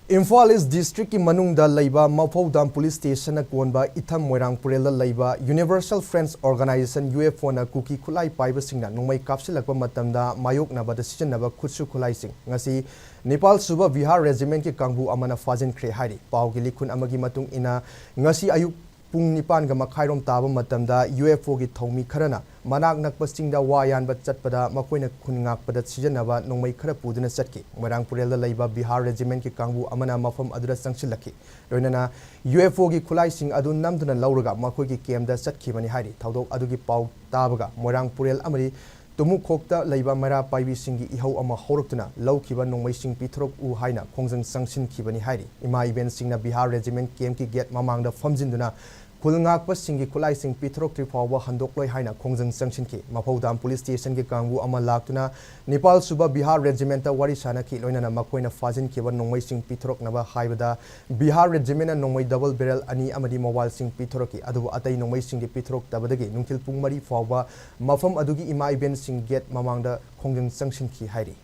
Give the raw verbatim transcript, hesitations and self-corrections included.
ꯏꯝꯐꯥꯜ ꯏꯁ ꯗꯤꯁꯇ꯭ꯔꯤꯛꯀꯤ ꯃꯅꯨꯡꯗ ꯂꯩꯕ ꯃꯐꯧꯗꯥꯝ ꯄꯨꯂꯤꯁ ꯁ꯭ꯇꯦꯁꯟꯅ ꯀꯣꯟꯕ ꯏꯊꯝ ꯃꯣꯏꯔꯥꯡ ꯄꯨꯔꯦꯜꯗ ꯂꯩꯕ universal friends organisation, U F ꯑꯣꯅ ꯀꯨꯀꯤ ꯈꯨꯠꯂꯥꯏ ꯄꯥꯏꯕꯁꯤꯡꯅ ꯅꯣꯡꯃꯩ ꯀꯥꯞꯁꯤꯜꯂꯛꯄ ꯃꯇꯝꯗ ꯃꯥꯌꯣꯛꯅꯕꯗ ꯁꯤꯖꯤꯟꯅꯕ ꯈꯨꯠꯁꯨ ꯈꯨꯠꯂꯥꯏꯁꯤꯡ ꯉꯁꯤ ꯅꯤꯄꯥꯜ ꯁꯨꯕ ꯕꯤꯍꯥꯔ ꯔꯦꯖꯤꯃꯦꯟꯠꯀꯤ ꯀꯥꯡꯕꯨ ꯑꯃꯅ ꯐꯥꯖꯤꯟꯈ꯭ꯔꯦ ꯍꯥꯏꯔꯤ꯫ ꯄꯥꯎꯒꯤ ꯂꯤꯈꯨꯟ ꯑꯃꯒꯤ ꯃꯇꯨꯡ ꯏꯟꯅ, ꯉꯁꯤ ꯑꯌꯨꯛ ꯄꯨꯡ ꯅꯤꯄꯥꯟꯒ ꯃꯈꯥꯏꯔꯣꯝ ꯇꯥꯕ ꯃꯇꯝꯗ ꯌꯨ ꯑꯦꯐ ꯑꯣꯒꯤ ꯊꯧꯃꯤ ꯈꯔꯅ ꯃꯅꯥꯛ ꯅꯛꯄ ꯆꯤꯡꯗ ꯋꯥ ꯌꯥꯟꯕ ꯆꯠꯄꯗ ꯃꯈꯣꯏꯅ ꯈꯨꯟ ꯉꯥꯛꯄꯗ ꯁꯤꯖꯤꯟꯅꯕ ꯅꯣꯡꯃꯩ ꯈꯔ ꯄꯨꯗꯨꯅ ꯆꯠꯈꯤ꯫ ꯃꯣꯏꯔꯥꯡ ꯄꯨꯔꯦꯜꯗ ꯂꯩꯕ ꯕꯤꯍꯥꯔ ꯔꯦꯖꯤꯃꯦꯟꯠꯀꯤ ꯀꯥꯡꯕꯨ ꯑꯃꯅ ꯃꯐꯝ ꯑꯗꯨꯗ ꯆꯪꯁꯤꯜꯂꯛꯈꯤ꯫ ꯂꯣꯏꯅꯅ ꯌꯨ ꯑꯦꯐ ꯑꯣꯒꯤ ꯈꯨꯠꯂꯥꯏꯁꯤꯡ ꯑꯗꯨ ꯅꯝꯗꯨꯅ ꯂꯧꯔꯒ ꯃꯈꯣꯏꯒꯤ ꯀꯦꯝꯗ ꯆꯠꯈꯤꯕꯅꯤ ꯍꯥꯏꯔꯤ꯫ ꯊꯧꯗꯣꯛ ꯑꯗꯨꯒꯤ ꯄꯥꯎ ꯇꯥꯕꯒ ꯃꯣꯏꯔꯥꯡ ꯄꯨꯔꯦꯜ ꯑꯃꯗꯤ ꯇꯨꯃꯨꯈꯣꯛꯇ ꯂꯩꯕ ꯃꯩꯔꯥ ꯄꯥꯏꯕꯤꯁꯤꯡꯒꯤ ꯏꯍꯧ ꯑꯃ ꯍꯧꯔꯛꯇꯨꯅ ꯂꯧꯈꯤꯕ ꯅꯣꯡꯃꯩꯁꯤꯡ ꯄꯤꯊꯣꯔꯛꯎ ꯍꯥꯏꯅ ꯈꯣꯡꯖꯪ ꯆꯪꯁꯤꯟꯈꯤꯕꯅꯤ ꯍꯥꯏꯔꯤ꯫ ꯏꯃꯥ ꯏꯕꯦꯟꯁꯤꯡꯅ ꯕꯤꯍꯥꯔ ꯔꯦꯖꯤꯃꯦꯟꯠ ꯀꯦꯝꯞꯀꯤ ꯒꯦꯠ ꯃꯃꯥꯡꯗ ꯐꯝꯖꯤꯟꯗꯨꯅ ꯈꯨꯜ ꯉꯥꯛꯄꯁꯤꯡꯒꯤ ꯈꯨꯠꯂꯥꯏꯁꯤꯡ ꯄꯤꯊꯣꯔꯛꯇ꯭ꯔꯤ ꯐꯥꯎꯕ ꯍꯟꯗꯣꯛꯂꯣꯏ ꯍꯥꯏꯅ ꯈꯣꯡꯖꯪ ꯆꯪꯁꯤꯟꯈꯤ꯫ ꯃꯐꯧꯗꯥꯝ ꯄꯨꯂꯤꯁ ꯁ꯭ꯇꯦꯁꯟꯒꯤ ꯀꯥꯡꯕꯨ ꯑꯃ ꯂꯥꯛꯇꯨꯅ ꯅꯤꯄꯥꯜ ꯁꯨꯕ ꯕꯤꯍꯥꯔ ꯔꯦꯖꯤꯃꯦꯟꯠꯇ ꯋꯥꯔꯤ ꯁꯥꯅꯈꯤ꯫ ꯂꯣꯏꯅꯅ ꯃꯈꯣꯏꯅ ꯐꯥꯖꯤꯟꯈꯤꯕ ꯅꯣꯡꯃꯩꯁꯤꯡ ꯄꯤꯊꯣꯔꯛꯅꯕ ꯍꯥꯏꯕꯗ ꯕꯤꯍꯥꯔ ꯔꯦꯖꯤꯃꯦꯟꯠꯅ ꯅꯣꯡꯃꯩ ꯗꯕꯜ ꯕꯦꯔꯦꯜ ꯑꯅꯤ ꯑꯃꯗꯤ ꯃꯣꯕꯥꯏꯜꯁꯤꯡ ꯄꯤꯊꯣꯔꯛꯈꯤ꯫ ꯑꯗꯨꯕꯨ ꯑꯇꯩ ꯅꯣꯡꯃꯩꯁꯤꯡꯗꯤ ꯄꯤꯊꯣꯔꯛꯇꯕꯗꯒꯤ ꯅꯨꯡꯊꯤꯜ ꯄꯨꯡ ꯃꯔꯤ ꯐꯥꯎꯕ ꯃꯐꯝ ꯑꯗꯨꯒꯤ ꯏꯃꯥ ꯏꯕꯦꯟꯁꯤꯡ ꯒꯦꯠ ꯃꯃꯥꯡꯗ ꯈꯣꯡꯖꯪ ꯆꯪꯁꯤꯟꯈꯤ ꯍꯥꯏꯔꯤ꯫